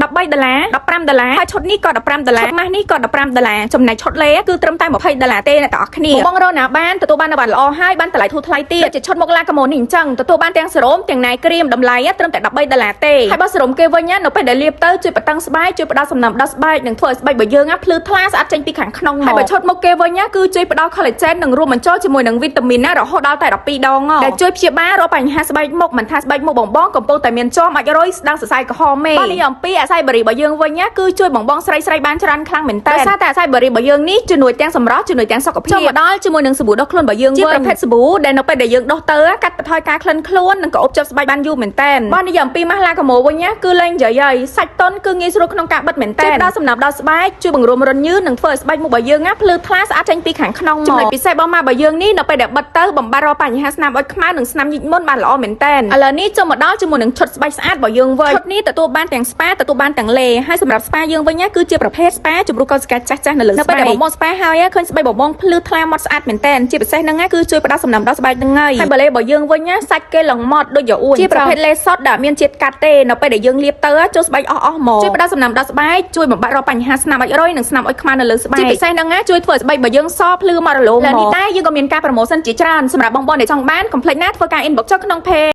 13ដុល្លារ15ដុល្លារហើយឈុតនេះក៏15ដុល្លារឈុតម៉ាស់នេះក៏15ដុល្លារចំណែកឈុតលេគឺត្រឹមតែ20ដុល្លារទេអ្នកទាំងអស់គ្នាបងរកណាបានទទួលបាននៅបានល្អហើយបានតម្លៃធូរថ្លៃទៀតជាឈុតមុខឡាកាម៉ូនេះអញ្ចឹងទទួលបានទាំងសេរ៉ូមទាំង night cream តម្លៃត្រឹមតែ13ដុល្លារទេហើយបើសេរ៉ូមគេវិញនៅពេលដែលលាបទៅជួយបន្តឹងស្បែកជួយផ្ដល់សំណើមដល់ស្បែកនិងធ្វើឲ្យស្បែករបស់យើងភ្លឺថ្លាស្អាតចេញពីខាងក្នុងហើយបើឈុតមុខគេវិញគឺជួយផ្ដល់ collagen និងរួមបញ្ចូលជាមួយនឹងវីតាមីនណារហូតដល់តែ12ដងដែលជួយព្យាបាលរាល់បញ្ហាស្បែកមុខមិនថាស្បែកមុខបងបងកំពុងតែមានជាំអាចរុយស្ដាងសរសៃក្រហមទេបើនេះអំពី acai berry របស់យើងវិញគឺជួយបងបងស្រីស្រីបានច្រើនខ្លាំងមែនតើដោយសារតែ acai berry របស់យើងនេះជំនួយទាំងសម្រស់ជំនួយទាំងសុខភាពចូលមកដល់ជាមួយនឹងសាប៊ូដុសខ្លួនរបស់យើងវិញជាប្រភេទសាប៊ូដែលនៅពេលដែលយើងដុសទៅកាត់បន្ថយការក្លិនខ្លួននិងក៏អុបជាប់ស្បែកបានយូរមែនតើបើនិយាយអំពីម៉ាស់ឡាកាម៉ូវិញគឺលែងនិយាយហើយសាច់តុនគឺងាយស្រួលក្នុងការបិទមែនតើជួយផ្ដល់សំណើមដល់ស្បែកជួយបង្រួមរន្ធញើសនិងធ្វើឲ្យស្បែកមុខរបស់យើងភ្លឺថ្លាស្អាតចេញពីខាងក្នុងមកចំណុចពិសេសរបស់ម៉ាស់របស់យើងនេះនៅពេលដែលបិទទៅបំបត្តិរាល់បញ្ហាស្នាមអុចខ្មៅនិងស្នាមញិចមុនបានល្អមែនតើឥឡូវនេះចូលមកដល់ជាមួយនឹងឈុតស្បែកស្អាតរបស់យើងវិញឈុតនេះទទួលបានទាំង spa ទទួលបានទាំងលេហើយសម្រាប់ spa យើងវិញគឺជាប្រភេទ spa ជំរុះកោសិកាចាស់ចាស់នៅលើស្បែកនៅពេលដែលបងបង spa ហើយឃើញស្បែកបងបងភ្លឺថ្លាម៉ត់ស្អាតមែនតើជាពិសេសហ្នឹងគឺជួយផ្ដល់សំណើមដល់ស្បែកហ្នឹងហើយហើយបើលេរបស់យើងវិញសាច់គេឡើងម៉ត់ដូចយ៉ាអួនជាប្រភេទលេសុតដែលមានជាតិកាត់ទេនៅពេលដែលយើងលាបទៅចូលស្បែកអស់អស់មកជួយផ្ដល់សំណើមដល់ស្បែកជួយបំបត្តិរាល់បញ្ហាស្នាមអុចរុយនិងស្នាមអុចខ្មៅនៅលើស្បែកជាពិសេសហ្នឹងជួយធ្វើឲ្យស្បែករបស់យើងសភ្លឺមករលោងមកនេះតែយើងក៏មានការ promotion ជាច្រើនសម្រាប់បងប្អូនដែលចង់បានកុំភ្លេចណាធ្វើការ inbox ចុះក្នុង page។